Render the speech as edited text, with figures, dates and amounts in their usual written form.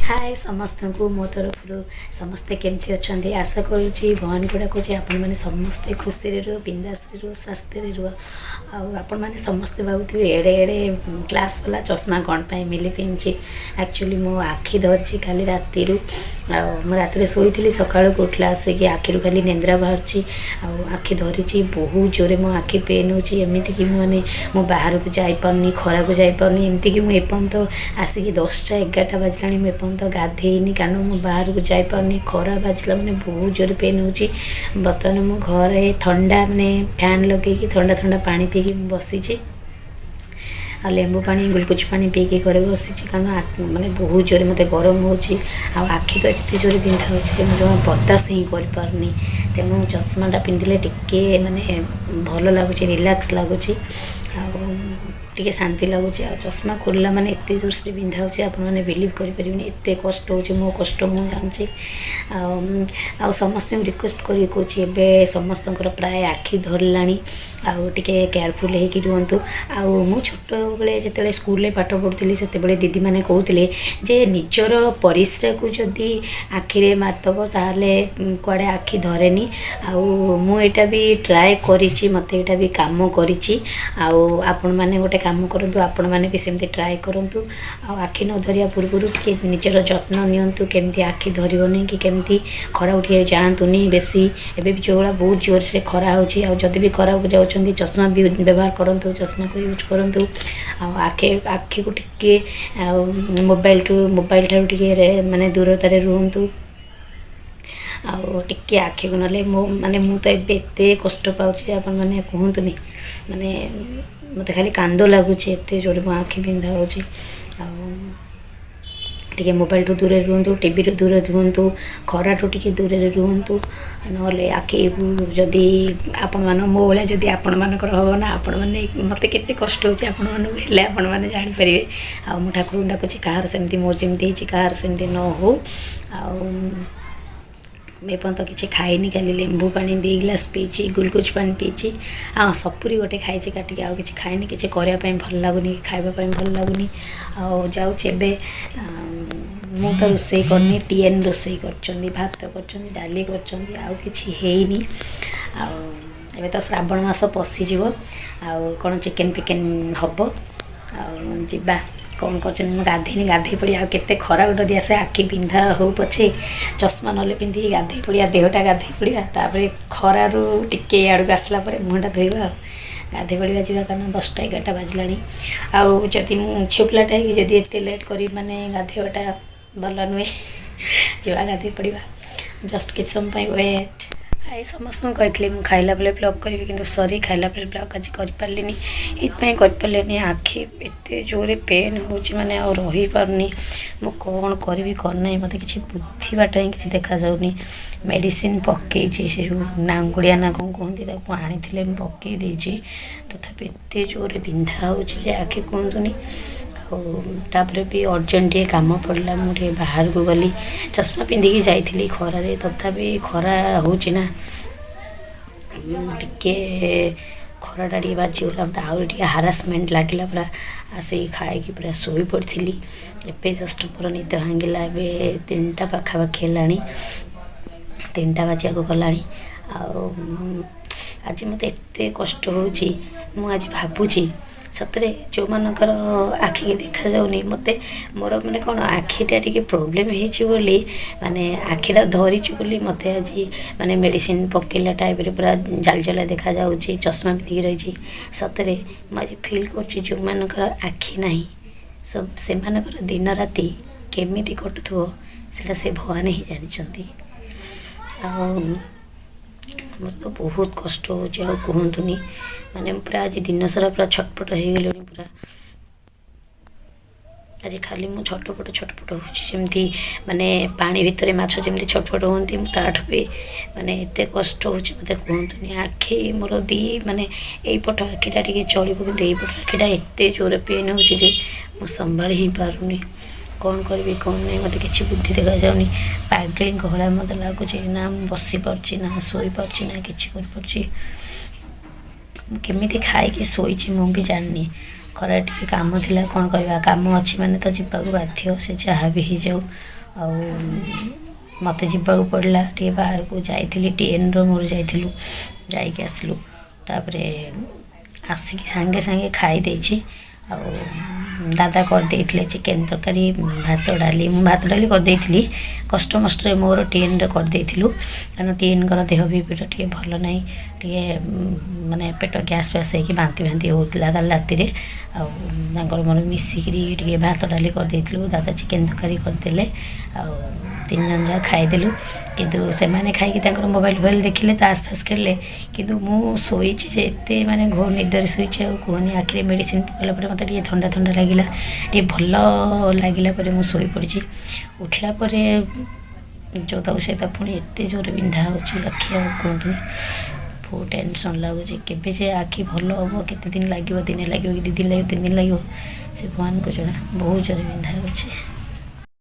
ହାଏ ସମସ୍ତଙ୍କୁ ମୋ ତରଫରୁ। ସମସ୍ତେ କେମିତି ଅଛନ୍ତି? ଆଶା କରୁଛି, ଭଗବାନଙ୍କୁ ଡାକୁଛି, ଆପଣମାନେ ସମସ୍ତେ ଖୁସିରେ ରୁହ, ବିନ୍ଦାସରେ ରୁହ, ସ୍ୱାସ୍ଥ୍ୟରେ ରୁହ। ଆଉ ଆପଣମାନେ ସମସ୍ତେ ଭାବୁଥିବେ, ଏଡ଼େ ଏଡ଼େ ଗ୍ଲାସ୍ ବାଲା ଚଷମା କ'ଣ ପାଇଁ ମିଲି ପିନ୍ଧିଛି? ଆକ୍ଚୁଆଲି ମୋ ଆଖି ଧରିଛି କାଲି ରାତିରୁ। ଆଉ ମୁଁ ରାତିରେ ଶୋଇଥିଲି, ସକାଳୁକୁ ଉଠିଲା ଆସିକି ଆଖିରୁ ଖାଲି ନେନ୍ଦ୍ରା ବାହାରୁଛି ଆଉ ଆଖି ଧରିଛି ବହୁତ ଜୋରେ। ମୋ ଆଖି ପେନ୍ ହେଉଛି, ଏମିତିକି ମୁଁ ମାନେ ମୁଁ ବାହାରକୁ ଯାଇପାରୁନି, ଖରାକୁ ଯାଇପାରୁନି। ଏମିତିକି ମୁଁ ଏପର୍ଯ୍ୟନ୍ତ ଆସିକି 10ଟା 11ଟା ବାଜିଲାଣି, ମୁଁ ଏପର୍ଯ୍ୟନ୍ତ ଗାଧେଇନି, କାରଣ ମୁଁ ବାହାରକୁ ଯାଇପାରୁନି। ଖରା ବାଜିଲା ମାନେ ବହୁତ ଜୋରେ ପେନ୍ ହେଉଛି। ବର୍ତ୍ତମାନ ମୁଁ ଘରେ ଥଣ୍ଡା ମାନେ ଫ୍ୟାନ୍ ଲଗେଇକି, ଥଣ୍ଡା ଥଣ୍ଡା ପାଣି ପିଇକି ମୁଁ ବସିଛି ଆଉ ଲେମ୍ବୁ ପାଣି, ଗ୍ଲୁକୋଜ୍ ପାଣି ପିଇକି ଘରେ ବସିଛି, କାରଣ ମାନେ ବହୁତ ଜୋରେ ମୋତେ ଗରମ ହେଉଛି ଆଉ ଆଖି ତ ଏତେ ଜୋରେ ବିନ୍ଧା ହେଉଛି ଯେ ମୁଁ ଜମା ବରଦାସ୍ତ ହିଁ କରିପାରୁନି। ତେଣୁ ଚଷମାଟା ପିନ୍ଧିଲେ ଟିକେ ମାନେ ଭଲ ଲାଗୁଛି, ରିଲାକ୍ସ ଲାଗୁଛି ଆଉ ଟିକେ ଶାନ୍ତି ଲାଗୁଛି। ଆଉ ଚଷମା ଖୋଲିଲା ମାନେ ଏତେ ଜୋରସେ ବିନ୍ଧା ହେଉଛି, ଆପଣମାନେ ବିଲିଭ୍ କରିପାରିବେନି, ଏତେ କଷ୍ଟ ହେଉଛି। ମୋ କଷ୍ଟ ମୁଁ ଜାଣିଛି। ଆଉ ଆଉ ସମସ୍ତଙ୍କୁ ରିକ୍ୱେଷ୍ଟ କରିକି କହୁଛି, ଏବେ ସମସ୍ତଙ୍କର ପ୍ରାୟ ଆଖି ଧରିଲାଣି ଆଉ ଟିକେ କେୟାରଫୁଲ୍ ହେଇକି ରୁହନ୍ତୁ। ଆଉ ମୁଁ ଛୋଟବେଳେ ଯେତେବେଳେ ସ୍କୁଲରେ ପାଠ ପଢ଼ୁଥିଲି, ସେତେବେଳେ ଦିଦିମାନେ କହୁଥିଲେ ଯେ ନିଜର ପରିସ୍ରାକୁ ଯଦି ଆଖିରେ ମାରିଦେବ, ତାହେଲେ କୁଆଡ଼େ ଆଖି ଧରେନି। ଆଉ ମୁଁ ଏଇଟା ବି ଟ୍ରାଏ କରିଛି, ମୋତେ ଏଇଟା ବି କାମ କରିଛି। ଆଉ ଆପଣମାନେ ଗୋଟେ କାମ କରନ୍ତୁ, ଆପଣମାନେ ବି ସେମିତି ଟ୍ରାଏ କରନ୍ତୁ। ଆଉ ଆଖି ନ ଧରିବା ପୂର୍ବରୁ ଟିକେ ନିଜର ଯତ୍ନ ନିଅନ୍ତୁ, କେମିତି ଆଖି ଧରିବନି କି କେମିତି ଖରାକୁ ଟିକେ ଯାଆନ୍ତୁନି ବେଶୀ। ଏବେ ବି ଯେଉଁଭଳିଆ ବହୁତ ଜୋରସେ ଖରା ହେଉଛି। ଆଉ ଯଦି ବି ଖରାକୁ ଯାଉଛନ୍ତି, ଚଷମା ବି ବ୍ୟବହାର କରନ୍ତୁ, ଚଷମାକୁ ୟୁଜ୍ କରନ୍ତୁ। ଆଉ ଆଖିକୁ ଟିକେ ଆଉ ମୋବାଇଲ ଠାରୁ ଟିକେ ମାନେ ଦୂରତାରେ ରୁହନ୍ତୁ। ଆଉ ଟିକେ ଆଖିକୁ ନହେଲେ ମୋ ମାନେ ମୁଁ ତ ଏବେ ଏତେ କଷ୍ଟ ପାଉଛି ଯେ ଆପଣମାନେ କୁହନ୍ତୁନି। ମାନେ ମୋତେ ଖାଲି କାନ୍ଦ ଲାଗୁଛି, ଏତେ ଜୋରେ ମୋ ଆଖି ବିନ୍ଧା ହେଉଛି। ଆଉ ଟିକେ ମୋବାଇଲଠୁ ଦୂରରେ ରୁହନ୍ତୁ, ଟିଭିରୁ ଦୂରରେ ରୁହନ୍ତୁ, ଖରାଠୁ ଟିକେ ଦୂରରେ ରୁହନ୍ତୁ। ନହେଲେ ଆଖି ଯଦି ଆପଣମାନ ମୋ ଭଳିଆ ଯଦି ଆପଣମାନଙ୍କର ହେବ ନା, ଆପଣମାନେ ମୋତେ କେତେ କଷ୍ଟ ହେଉଛି, ଆପଣମାନଙ୍କୁ ହେଲେ ଆପଣମାନେ ଜାଣିପାରିବେ। ଆଉ ମୁଁ ଠାକୁରଙ୍କୁ ଡାକୁଛି, କାହାର ସେମିତି ମୋର ଯେମିତି ହେଇଛି, କାହାର ସେମିତି ନ ହଉ। ଆଉ ମୁଁ ଏପର୍ଯ୍ୟନ୍ତ କିଛି ଖାଇନି, ଖାଲି ଲେମ୍ବୁ ପାଣି 2 ଗ୍ଲାସ୍ ପିଇଛି, ଗ୍ଲୁକୋଜ୍ ପାଣି ପିଇଛି ଆଉ ସପୁରୀ ଗୋଟେ ଖାଇଛି କାଟିକି। ଆଉ କିଛି ଖାଇନି। କିଛି କରିବା ପାଇଁ ଭଲ ଲାଗୁନି କି ଖାଇବା ପାଇଁ ଭଲ ଲାଗୁନି। ଆଉ ଯାଉଛି ଏବେ, ମୁଁ ତ ରୋଷେଇ କରିନି, ଟିଏନ୍ ରୋଷେଇ କରିଛନ୍ତି, ଭାତ କରିଛନ୍ତି, ଡାଲି କରିଛନ୍ତି, ଆଉ କିଛି ହେଇନି। ଆଉ ଏବେ ତ ଶ୍ରାବଣ ମାସ ପଶିଯିବ, ଆଉ କ'ଣ ଚିକେନ୍ ଫିକେନ୍ ହେବ। ଆଉ ଯିବା, କ'ଣ କରୁଛନ୍ତି। ମୁଁ ଗାଧେଇନି, ଗାଧେଇ ପଡ଼ିବା। ଆଉ କେତେ ଖରାକୁ ଡରି ଆସେ, ଆଖି ବିନ୍ଧା ହଉ ପଛେ ଚଷମା ନହେଲେ ପିନ୍ଧିକି ଗାଧେଇ ପଡ଼ିବା, ଦେହଟା ଗାଧେଇ ପଡ଼ିବା। ତାପରେ ଖରାରୁ ଟିକେ ଇଆଡ଼କୁ ଆସିଲା ପରେ ମୁହଁଟା ଧୋଇବା ଆଉ ଗାଧେଇ ପଡ଼ିବା। ଯିବା, କାରଣ 10ଟା 11ଟା ବାଜିଲାଣି। ଆଉ ଯଦି ମୁଁ ଝିଅ ପିଲାଟା ହେଇକି ଯଦି ଏତେ ଲେଟ୍ କରିବି, ମାନେ ଗାଧେଇବାଟା ଭଲ ନୁହେଁ। ଯିବା, ଗାଧେଇ ପଡ଼ିବା। ଜଷ୍ଟ କିଛି ସମୟ ପାଇଁ ୱେଟ୍। ହାଇ ସମସ୍ତଙ୍କୁ କହିଥିଲି ମୁଁ ଖାଇଲା ବେଳେ ବ୍ଲଗ୍ କରିବି, କିନ୍ତୁ ସରି, ଖାଇଲା ବେଳେ ବ୍ଲଗ୍ ଆଜି କରିପାରିଲିନି। ଏଇଥିପାଇଁ କରିପାରିଲିନି, ଆଖି ଏତେ ଜୋରେ ପେନ୍ ହେଉଛି, ମାନେ ଆଉ ରହିପାରୁନି। ମୁଁ କ'ଣ କରିବି କ'ଣ ନାହିଁ, ମୋତେ କିଛି ବୁଦ୍ଧି ବାଟ ହିଁ କିଛି ଦେଖାଯାଉନି। ମେଡ଼ିସିନ ପକେଇଛି, ସେ ଯେଉଁ ନାଙ୍ଗୁଳିଆ ନା କ'ଣ କୁହନ୍ତି ତାକୁ ଆଣିଥିଲେ, ମୁଁ ପକେଇ ଦେଇଛି। ତଥାପି ଏତେ ଜୋରେ ବିନ୍ଧା ହେଉଛି ଯେ ଆଖି କୁହନ୍ତୁନି। ଆଉ ତାପରେ ବି ଅର୍ଜେଣ୍ଟ ଟିକେ କାମ ପଡ଼ିଲା, ମୁଁ ଟିକେ ବାହାରକୁ ଗଲି। ଚଷମା ପିନ୍ଧିକି ଯାଇଥିଲି ଖରାରେ, ତଥାପି ଖରା ହେଉଛି ନା, ଟିକେ ଖରାଟା ଟିକେ ବାଜିଗଲା, ମୋତେ ଆହୁରି ଟିକେ ହାରାସମେଣ୍ଟ ଲାଗିଲା। ପୁରା ଆସିକି ଖାଇକି ପୁରା ଶୋଇ ପଡ଼ିଥିଲି। ଏବେ ଜଷ୍ଟ ମୋର ନିଦ ଭାଙ୍ଗିଲା। ଏବେ 3ଟା ପାଖାପାଖି ହେଲାଣି, 3ଟା ବାଜିବାକୁ ଗଲାଣି। ଆଉ ଆଜି ମୋତେ ଏତେ କଷ୍ଟ ହେଉଛି, ମୁଁ ଆଜି ଭାବୁଛି ସତରେ ଯେଉଁମାନଙ୍କର ଆଖିକି ଦେଖାଯାଉନି, ମୋତେ ମୋର ମାନେ କ'ଣ ଆଖିଟା ଟିକେ ପ୍ରୋବ୍ଲେମ୍ ହେଇଛି ବୋଲି, ମାନେ ଆଖିଟା ଧରିଛି ବୋଲି ମୋତେ ଆଜି ମାନେ ମେଡ଼ିସିନ ପକେଇଲା ଟାଇପ୍ରେ ପୁରା ଜାଲ ଜାଲିଆ ଦେଖାଯାଉଛି, ଚଷମା ପିନ୍ଧିକି ରହିଛି। ସତରେ ମୁଁ ଆଜି ଫିଲ୍ କରୁଛି, ଯେଉଁମାନଙ୍କର ଆଖି ନାହିଁ, ସେମାନଙ୍କର ଦିନ ରାତି କେମିତି କଟୁଥିବ, ସେଇଟା ସେ ଭଗବାନ ହିଁ ଜାଣିଛନ୍ତି। ଆଉ ମୋତେ ତ ବହୁତ କଷ୍ଟ ହେଉଛି, ଆଉ କୁହନ୍ତୁନି। ମାନେ ମୁଁ ପୁରା ଆଜି ଦିନସାରା ପୁରା ଛଟପଟ ହେଇଗଲିଣି ପୁରା। ଆଜି ଖାଲି ମୁଁ ଛଟପଟ ଛଟପଟ ହେଉଛି, ଯେମିତି ମାନେ ପାଣି ଭିତରେ ମାଛ ଯେମିତି ଛଟପଟ ହୁଅନ୍ତି, ମୁଁ ତାଠୁ ବି ମାନେ ଏତେ କଷ୍ଟ ହେଉଛି ମୋତେ କୁହନ୍ତୁନି। ଆଖି ମୋର ମାନେ ଏଇପଟ ଆଖିଟା ଟିକେ ଚଳିବ, କିନ୍ତୁ ଏଇପଟ ଆଖିଟା ଏତେ ଜୋରେ ପେନ୍ ହେଉଛି ଯେ ମୁଁ ସମ୍ଭାଳି ହିଁ ପାରୁନି। କ'ଣ କରିବି କ'ଣ ନାହିଁ, ମୋତେ କିଛି ବୁଦ୍ଧି ଦେଖାଯାଉନି। ପାଗଳିଙ୍କ ଭଳିଆ ମୋତେ ଲାଗୁଛି। ନା ମୁଁ ବସିପାରୁଛି, ନା ଶୋଇପାରୁଛି, ନା କିଛି କରିପାରୁଛି। ମୁଁ କେମିତି ଖାଇକି ଶୋଇଛି ମୁଁ ବି ଜାଣିନି। ଖରାରେ ଟିକେ କାମ ଥିଲା, କ'ଣ କରିବା, କାମ ଅଛି ମାନେ ତ ଯିବାକୁ ବାଧ୍ୟ, ସେ ଯାହା ବି ହେଇଯାଉ। ଆଉ ମୋତେ ଯିବାକୁ ପଡ଼ିଲା ଟିକେ ବାହାରକୁ। ଯାଇଥିଲି, ଟିଏନ୍ର ମୋର ଯାଇଥିଲୁ, ଯାଇକି ଆସିଲୁ। ତାପରେ ଆସିକି ସାଙ୍ଗେ ସାଙ୍ଗେ ଖାଇ ଦେଇଛି। ଆଉ ଦାଦା କରିଦେଇଥିଲେ ଚିକେନ୍ ତରକାରୀ, ଭାତ ଡାଲି। ମୁଁ ଭାତ ଡାଲି କରିଦେଇଥିଲି କଷ୍ଟମଷ୍ଟରେ, ମୋର ଟିଏନ୍ରେ କରିଦେଇଥିଲୁ, କାରଣ ଟିଏନ୍ଙ୍କର ଦେହ ବି ଟିକେ ଭଲ ନାହିଁ। ଟିକେ ମାନେ ପେଟ ଗ୍ୟାସ୍ ଫ୍ୟାସ୍ ହେଇକି ବାନ୍ତି ଫାନ୍ତି ହେଉଥିଲା କାଲି ରାତିରେ। ଆଉ ତାଙ୍କର ମୋର ମିଶିକିରି ଟିକେ ଭାତ ଡାଲି କରିଦେଇଥିଲୁ। ଦାଦା ଚିକେନ୍ ତରକାରୀ କରିଦେଲେ ଆଉ ତିନି ଜଣ ଯାକ ଖାଇଦେଲୁ। କିନ୍ତୁ ସେମାନେ ଖାଇକି ତାଙ୍କର ମୋବାଇଲ୍ ଫୋବାଇଲ୍ ଦେଖିଲେ, ତାସ୍ ଫାସ୍ ଖେଳିଲେ, କିନ୍ତୁ ମୁଁ ଶୋଇଛି ଯେ ଏତେ ମାନେ ଘୋର ନିଦରେ ଶୋଇଛି ଆଉ କୁହନି। ଆଖିରେ ମେଡ଼ିସିନ୍ ପକାଇଲା ପରେ ମୋତେ ଟିକେ ଥଣ୍ଡା ଥଣ୍ଡା ଲାଗିଲା, ଟିକେ ଭଲ ଲାଗିଲା ପରେ ମୁଁ ଶୋଇପଡ଼ିଛି। ଉଠିଲା ପରେ ଯେଉଁ ତାକୁ ସେଇଟା ପୁଣି ଏତେ ଜୋରେ ବିନ୍ଧା ହେଉଛି ଆଖି, ଆଉ କୁହନ୍ତୁନି। ବହୁତ ଟେନସନ୍ ଲାଗୁଛି, କେବେ ଯେ ଆଖି ଭଲ ହେବ, କେତେ ଦିନ ଲାଗିବ, ଦିନେ ଲାଗିବ କି 2 ଦିନ ଲାଗିବ, 3 ଦିନ ଲାଗିବ, ସେ ଭଗବାନଙ୍କୁ ଜଣା। ବହୁତ ଜୋରେ ବିନ୍ଧା ହେଉଛି।